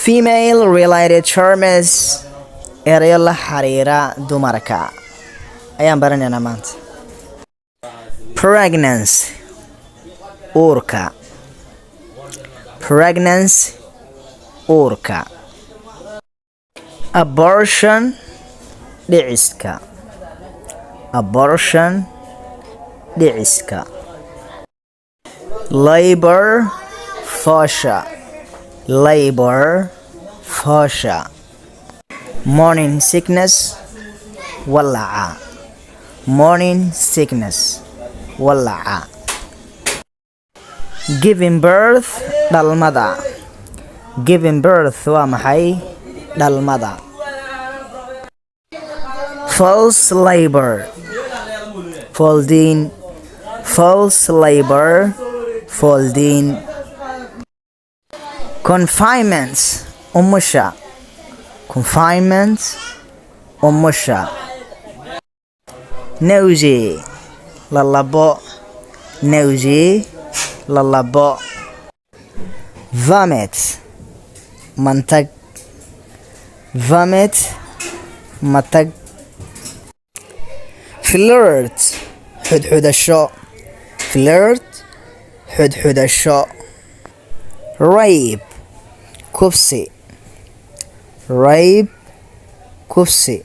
Female related terms, erayo la xiriira dumarka ayaan baranaynaa maanta. Pregnancy, uurka. Pregnancy, uurka. Abortion, dhiciska. Abortion, dhiciska. Labor, foosha. Labor, foosha. Morning sickness, walaca. Morning sickness, walaca. Giving birth, dhalmada. Giving birth waa maxay? Dhalmada. False labor, fooldiin. False labor, fooldiin. Confinement, umusha. Confinement, umusha. Nausea, lalabo. Nausea, lalabo. Vomit, mantag. Vomit, matag. Flirt, xudxudasho. Flirt, xudxudasho. Rape, kufsi. Rape, kufsi.